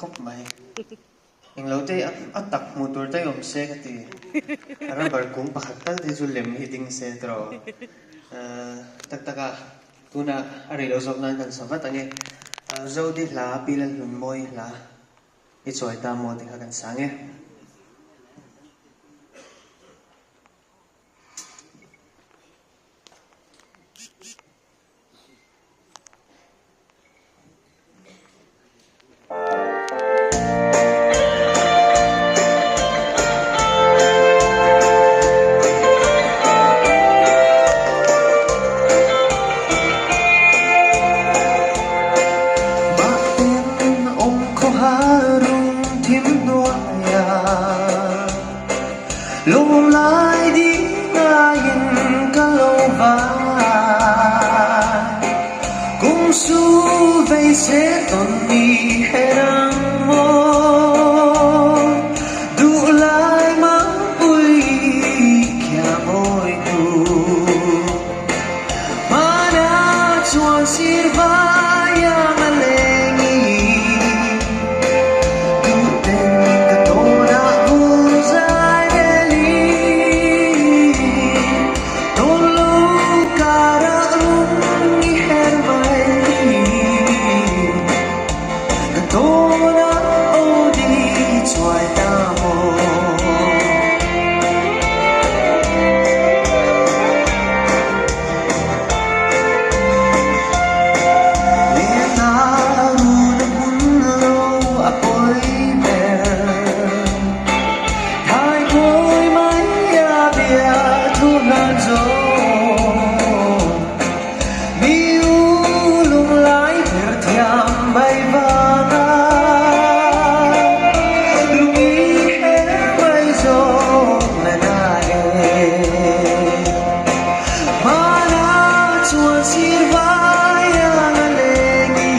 khawp mai. Englo te a tak hmuh tur daih awm se ka ti. Rubber kung pakhat tal te chu lem hi ding se tiraw. Tak tak a, tunah a rei lo zawk nan kan sa vat ang e. Zodi hla, Pi Lalhlunmawi hla i chawi ta maw tih kha kan sa ang e. Mahten awm khawhar rung thim hnuaiah Lawm lai ding ngaiin ka lo vai. Kum su vei se tawn ni her ang maw? Duh lai mangpui kia mawi hnu. Hmana chuan sir vai ang a leng i. Duhten ka tawnah vul zai rel i. Tawn lo karah lung i her mai. Ka tawnah aw di chuai ta maw. Lena run a hmun lo a pawi ber. Thai kawi mai a bia thu hlan zo. Mi u lunglai ber thiam mai vanga lung i her mai zawk na na e. Hmana chuan sir vai ang a leng i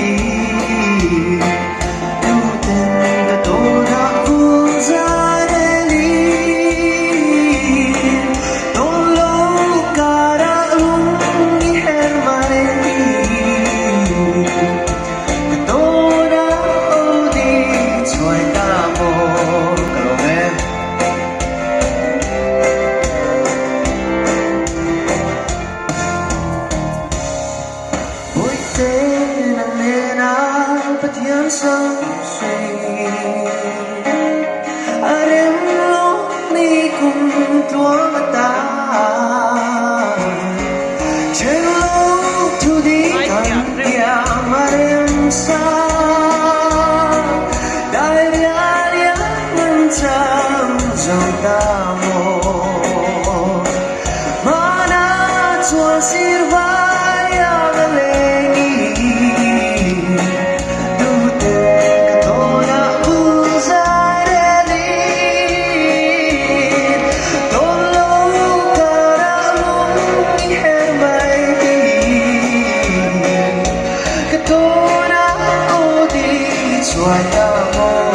tuten ka tawnah vul zai rel i tawn lo karah lung i her mai ka tawnah aw di chuai ta maw ka lawm e. Bawihte nang nena Pathian samsei a rem lo ni kum tluang atan Then lo thu di kan tiam a rem sa Dai rial iang an chang zo ta maw Hmana chuan sir vai ang a leng i Duhte ka tawnah vul zai rel i Tawn lo karah lung i her mai hi Ka tawnah aw di chuai ta maw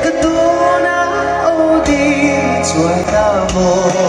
Ka tawnah aw di chuai ta maw.